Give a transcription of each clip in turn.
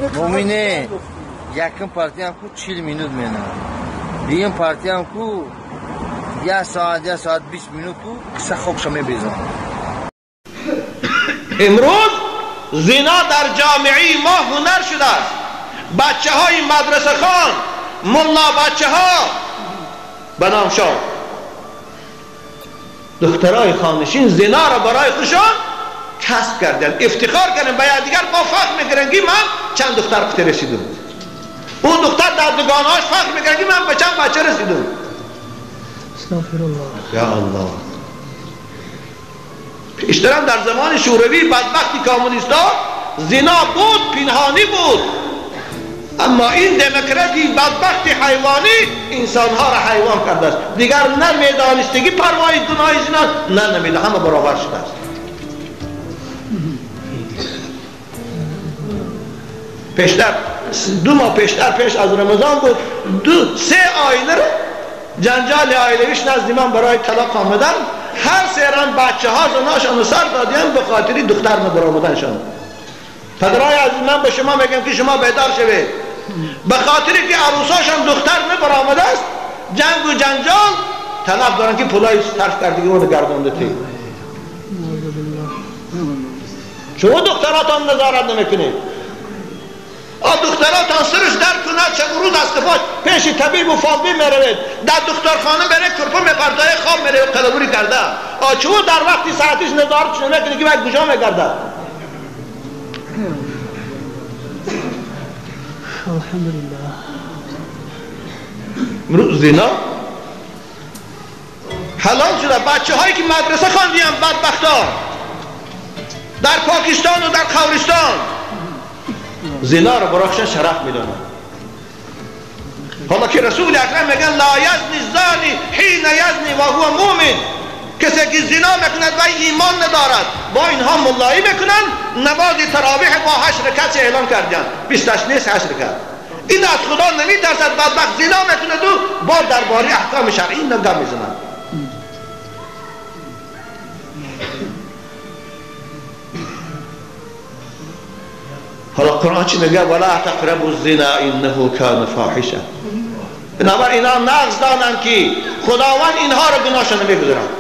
Мумине, яким партиям ку 40 минут мена. Дуюм партиям ку 1 соат, 1 соат 20 минут ку қисса хокша мебезам. Имрӯз зино дар ҷомеаи мо ҳунар шудааст. Бачаҳои мадрасахон, мулла бачаҳо ба ном шод, духтарои хонишин зиноро барои худшон касб карданд, ифтихор карданд, ба якдигар бо фахр мекунанд ки ман чанд духтар қути расидум. Он духтар дар дугонаҳош фахр мекунад ки ман ба чанд бача расидум. Я Аллоҳ. Пештарам дар замони шӯравӣ бадбахти коммунистҳо зино буд, пинҳонӣ буд. Аммо ин демократии бадбахти ҳайвонӣ инсонҳоро ҳайвон кардааст. Дигар на медонистагӣ парвои гуноҳи зино, на намедон, ҳама баробар шудааст. Пештар 2 моҳ пештар, пеш аз Рамазон буд, 2-3 оиларо ҷанҷоли оилавиш назди ман барои талоқ омадан. Ҳар серан бачаҳо заношонро сар додиям ба хотири духтар набаромаданшон. Падарои азиз, ман ба шумо мегӯям ки шумо бедор шавед. Ба хотире ки арӯсошон духтар набаромадааст, ҷангу ҷанҷол талаб доранд ки пулои сарф кардагӣ онро гардонда тӣ. Шумо духтаротон назорат намекунед. Духтаротон сарш дар кунад, шабу рӯз аз қафош пеши табибу фолбин меравед, дар духтархона меравед, курпа мепартояд, хоб меравед, қалабурӣ карда. Чун дар вақти саатиш назоратш намекунед ки вай куҷо мегардад. Имрӯз зино ҳалол шуда. Бачаҳое ки мадраса хондиям бадбахто дар Покистону дар Қавристон зиноро барояшон шараф медонанд. Ҳоло ки Расули Акрам мегӯянд ла язни зани ҳина язни ва ҳува мӯмин, касе ки зино мекунад вай имон надорад. Бо инҳо муллоӣ мекунанд, намози таровиҳ бо 8 ракат эълон карданд, 28 нест, 8 ракат. Ин аз Худо намитарсад, бадбахт зино мекунаду бо дар бораи аҳкоми шаръӣ ина гап мезанад. Ҳоло Қуръон чӣ мегӯяд? Вала тақрабу зина иннаҳу кана фоҳиша. Бинобар инҳо нағз донанд ки Худованд инҳоро гуноҳшон мегузарад.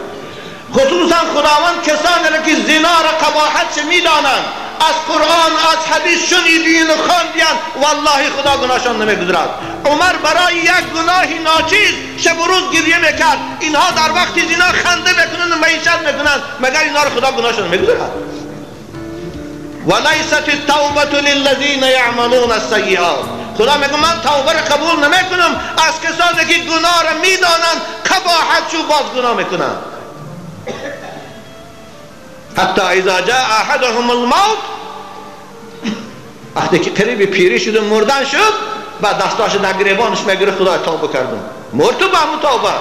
Хусусан Худованд касонеро ки зиноро қабоҳатш медонанд, аз Қуръон, аз ҳадис шунидин хондиянд, валлоҳи Худо гуноҳшон намегузарад. Умар барои як гуноҳи ночиз шабу рӯз гирья мекард. Инҳо дар вақти зино ханда мекунанд ва маишат мекунанд, магар инҳоро Худо гуноҳшон намегузарад? وليست التوبة للذين يعملون السيئات. خدا میگه من توبه را قبول نمیکنم از کسانی که گناه را میدانند، قباحت شو باز گناه میکنند. حتی اذا جاء احدهم الموت، وقتی که قریب پیری شد و مردن شد، بعد دستاش در گریبانش میگیره، خدا توبه کردم، مرد تو به همون توبه.